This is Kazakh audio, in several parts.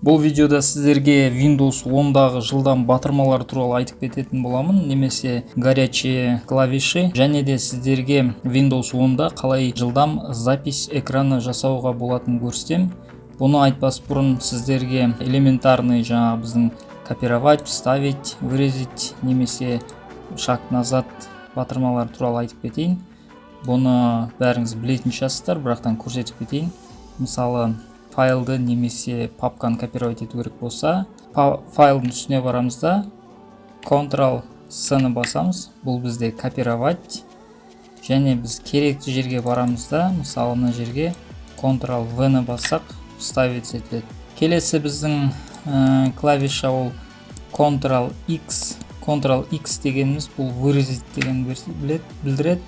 Бұл видеода сіздерге Windows 10-дағы жылдам батырмалар туралы айтып кететін боламын немесе горячие клавиши, және де сіздерге Windows 10-да қалай жылдам запись экраны жасауға болатынын көрсетемін. Бұны айтпас бұрын сіздерге элементарный жаңағы біздің копировать, вставить, вырезать немесе шаг назад батырмалар туралы айтып кетейін. Бұны бәріңіз білетін шығарсыздар, бірақтан көрсетіп кетейін. Мысалы, файлды немесе папканы копировать ету керек болса, файлдың үстіне барамыз да, Ctrl C-ны басамыз. Бұл бізде копировать. Және біз керекті жерге барамыз да, мысалы, мына жерге Ctrl V-ны бассақ, вставить етіледі. Келесі біздің клавиша ол Ctrl X. Ctrl X дегеніміз бұл вырезать деген білдіреді.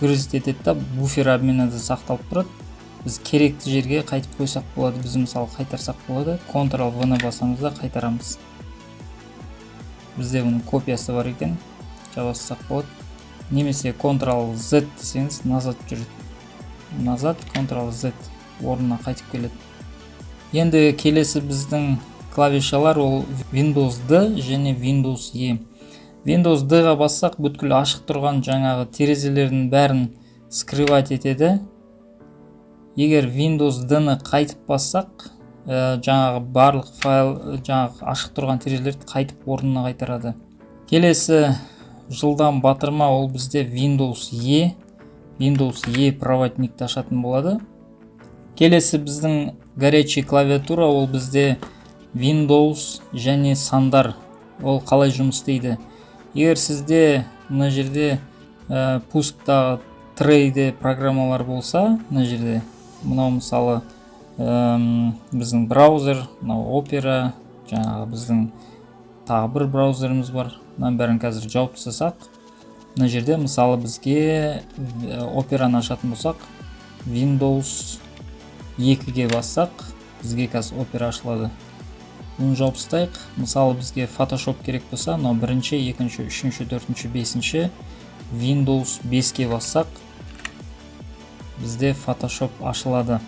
Вырезать етеді да, буфер обмена да сақталып тұрады. Біз керекті жерге қайтып қойсақ болады. Біз, мысалы, қайтарсақ болады. Ctrl V-ны басамыз да, қайтарамыз. Бізде бұның копиясы бар екен, жаба болады. Немесе Ctrl Z десеңіз, назад жүреді. Назад, Ctrl Z, орнына қайтып келеді. Енді келесі біздің клавишалар ол Windows D және Windows E. Windows D-ға бассақ, бүткіл ашық тұрған жаңағы терезелердің бәрін скрывать етеді. Егер Windows D-ны қайтып бассақ, жаңағы барлық файл, жаңағы ашық тұрған терезелерді қайтып орнына қайтарады. Келесі жылдам батырма ол бізде Windows E. Windows E проводникті ашатын болады. Келесі біздің горячий клавиатура ол бізде Windows және сандар. Ол қалай жұмыс істейді? Егер сізде мына жерде пусктағы трейде программалар болса, мына жерде мынау, мысалы, біздің браузер, мынау Опера, жаңағы біздің тағы бір браузеріміз бар. Мынаның бәрін қазір жауып тастасақ, мына жерде, мысалы, бізге Операны ашатын болсақ, Windows 2-ге бассақ, бізге қазір Опера ашылады. Бұны жауып тастайық. Мысалы, бізге Photoshop керек болса, мынау бірінші, екінші, үшінші, төртінші, бесінші, Windows 5-ке бассақ, бізде Photoshop ашылады.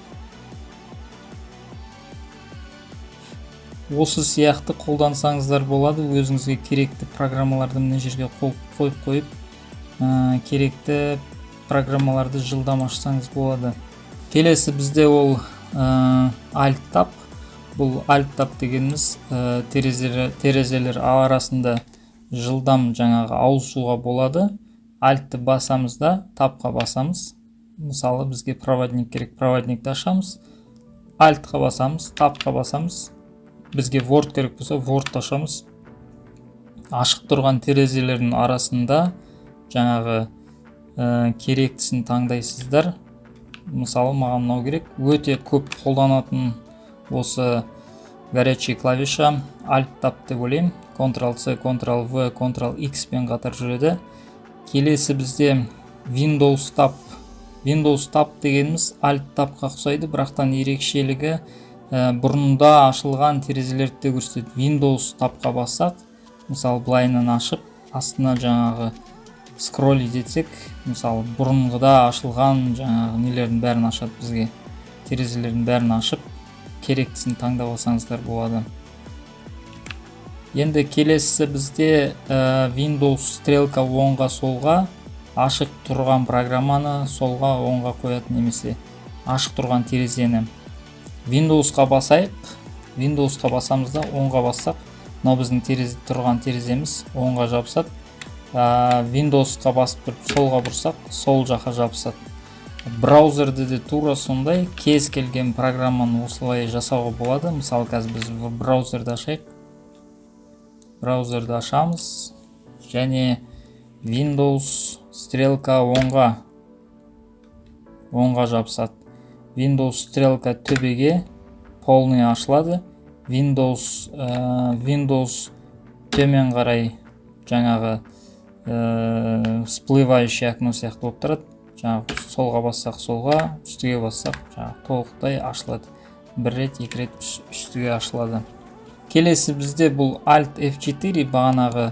Осы сияқты қолдансаңыздар болады. Өзіңізге керекті программаларды мына жерге қойып қойып, керекті программаларды жылдам ашсаңыз болады. Келесі бізде ол Alt Tab. Бұл Alt Tab дегеніміз терезелер арасында жылдам жаңағы ауысуға болады. Altты басамыз да, Tabқа басамыз. Мысалы, бізге проводник керек, проводникті ашамыз. Altқа басамыз, Tabқа басамыз. Бізге Word керек болса, Word ашамыз. Ашық тұрған терезелердің арасында жаңағы керектісін таңдайсыздар. Мысалы, маған мынау керек. Өте көп қолданатын осы горячий клавиша Alt Tab деп ойлаймын. Ctrl C, Ctrl V, Ctrl X пен қатар жүреді. Келесі бізде Windows Tab. Windows Tab дегеніміз Alt Tabқа ұқсайды, бірақтан ерекшелігі бұрында ашылған терезелерді де көрсетеді. Windows Tabқа бассақ, мысалы, былайынан ашып, астына жаңағы скроллить етсек, мысалы, бұрынғыда ашылған жаңағы нелердің бәрін ашады бізге. Терезелердің бәрін ашып, керектісін таңдап алсаңыздар болады. Енді келесі бізде Windows стрелка оңға, солға, ашық тұрған программаны солға, оңға қояды немесе ашық тұрған терезені. Windowsқа басайық. Windowsқа басамыз да, оңға бассақ, мынау біздің тұрған тереземіз оңға жабысады. Windowsқа басып тұрып солға бұрсақ, сол жаққа жабысады. Браузерде де тура сондай, кез келген программаны осылай жасауға болады. Мысалы, қазір біз браузерді ашайық. Браузерді ашамыз және Windows стрелка оңға, оңға жабысады. Windows стрелка төбеге полный ашылады. Windows төмен қарай жаңағы всплывающий окно сияқты болып тұрады. Жаңағы солға бассақ, солға, үстіге бассақ, жаңағы толықтай ашылады. Бір рет, екі рет үстіге ашылады. Келесі бізде бұл Alt F4. Бағанағы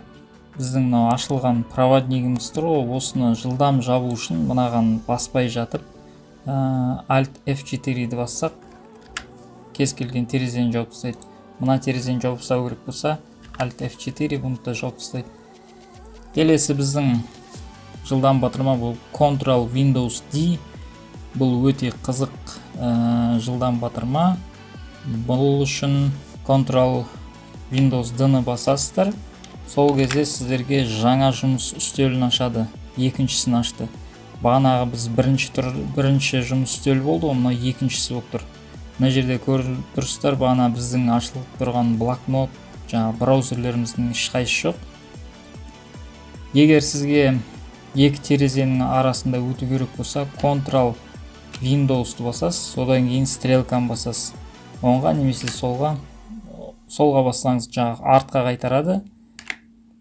біздің мынау ашылған проводнигіміз тұр ғой, осыны жылдам жабу үшін мынаған баспай жатып, Alt F4-ді бассақ, Кез келген терезені жауып тастайды. Мына терезені жауып тастау керек болса, Alt F4, бұны да жауып тастайды. Келесі біздің жылдам батырма бұл Ctrl Windows D. Бұл өте қызық жылдам батырма. Бұл үшін Ctrl Windows D-ны басасыздар. Сол кезде сіздерге жаңа жұмыс үстелін ашады. Екіншісін ашты. Бағанағы біз бірінші тұр, бірінші жұмыс үстелі болды ғой, мынау екіншісі болып тұр. Мына жерде көріп тұрсыздар, бағана біздің ашылып тұрған блокнот, жаңағы браузерлеріміздің ешқайсысы жоқ. Егер сізге екі терезенің арасында өту керек болса, Ctrl Windows'ты басасыз, содан кейін стрелканы басасыз оңға немесе солға. Солға бассаңыз, жаңағы артқа қайтарады.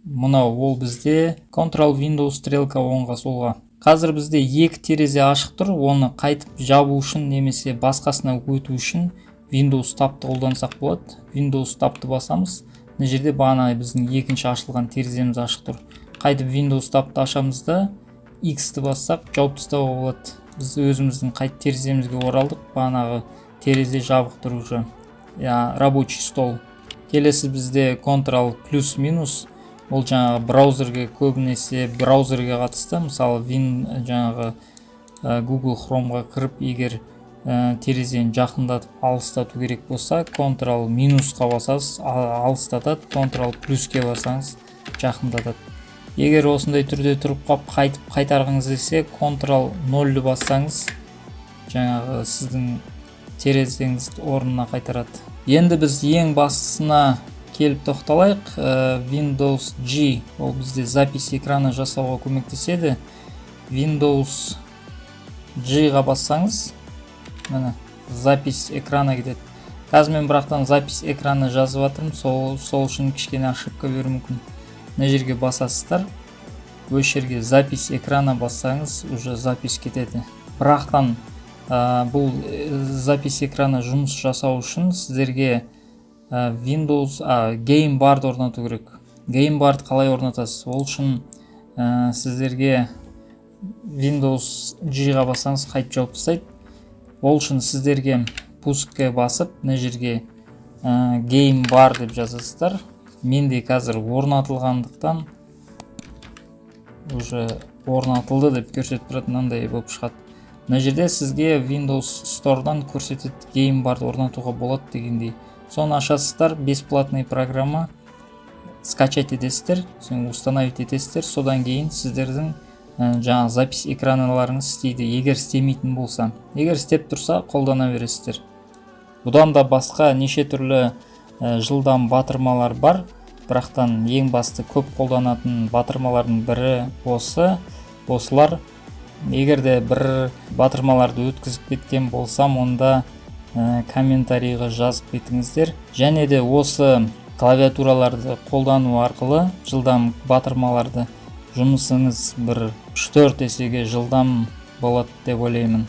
Мынау ол бізде Ctrl Windows стрелка оңға, солға. Қазір бізде екі терезе ашық тұр. Оны қайтып жабу үшін немесе басқасына өту үшін Windows Tab-ты қолдансақ болады. Windows Tab-ты басамыз. Мына жерде бағана біздің екінші ашылған тереземіз ашық тұр. Қайтып Windows Tab-ты ашамыз да, X-ті бассақ, жауып тастауға болады. Біз өзіміздің қайтып тереземізге оралдық. Бағанағы терезе жабық тұр уже, я рабочий стол. Келесі бізде Ctrl плюс минус. Ол жаңағы браузерге, көбінесе браузерге қатысты. Мысалы, Win жаңағы Google Chrome'ға кіріп, егер терезені жақындатып, алыстату керек болса, Ctrl минусқа басасыз, алыстатады, Ctrl плюске бассаңыз, жақындатады. Егер осындай түрде тұрып қалып, қайтып қайтарғыңыз келсе, Ctrl 0-ді бассаңыз, жаңағы сіздің терезеңізді орнына қайтарады. Енді біз ең бастысына келіп тоқталайық. Windows G, ол бізде запись экраны жасауға көмектеседі. Windows G-ға бассаңыз, міне, запись экрана кетеді. Қазір мен бірақтан запись экраны жазып жатырмын, сол үшін кішкене ошибка беруі мүмкін. Мына жерге басасыздар, осы жерге запись экрана бассаңыз, уже запись кетеді. Бірақтан бұл запись экраны жұмыс жасау үшін сіздерге Windows Game Bar-ды орнату керек. Game Bar-ды қалай орнатасыз? Ол үшін сіздерге Windows G-ға бассаңыз, қайтып жауып тастайды. Ол үшін сіздерге пускке басып, мына жерге Game Bar деп жазасыздар. Менде қазір орнатылғандықтан, уже орнатылды деп көрсетіп тұрады. Мынандай болып шығады. Мына жерде сізге Windows Store'дан көрсетеді, Game Bar-ды орнатуға болады дегендей. Соны ашасыздар, бесплатный программа, скачать етесіздер, соны установить етесіздер. Содан кейін сіздердің жаңағы запись экраналарыңыз істейді, егер істемейтін болса. Егер істеп тұрса, қолдана бересіздер. Бұдан да басқа неше түрлі жылдам батырмалар бар, бірақтан ең басты көп қолданатын батырмалардың бірі осы, осылар. Егер де бір батырмаларды өткізіп кеткен болсам, онда комментарийға жазып кетіңіздер. Және де осы клавиатураларды қолдану арқылы жылдам батырмаларды жұмысыңыз бір 3-4 есеге жылдам болады деп ойлаймын.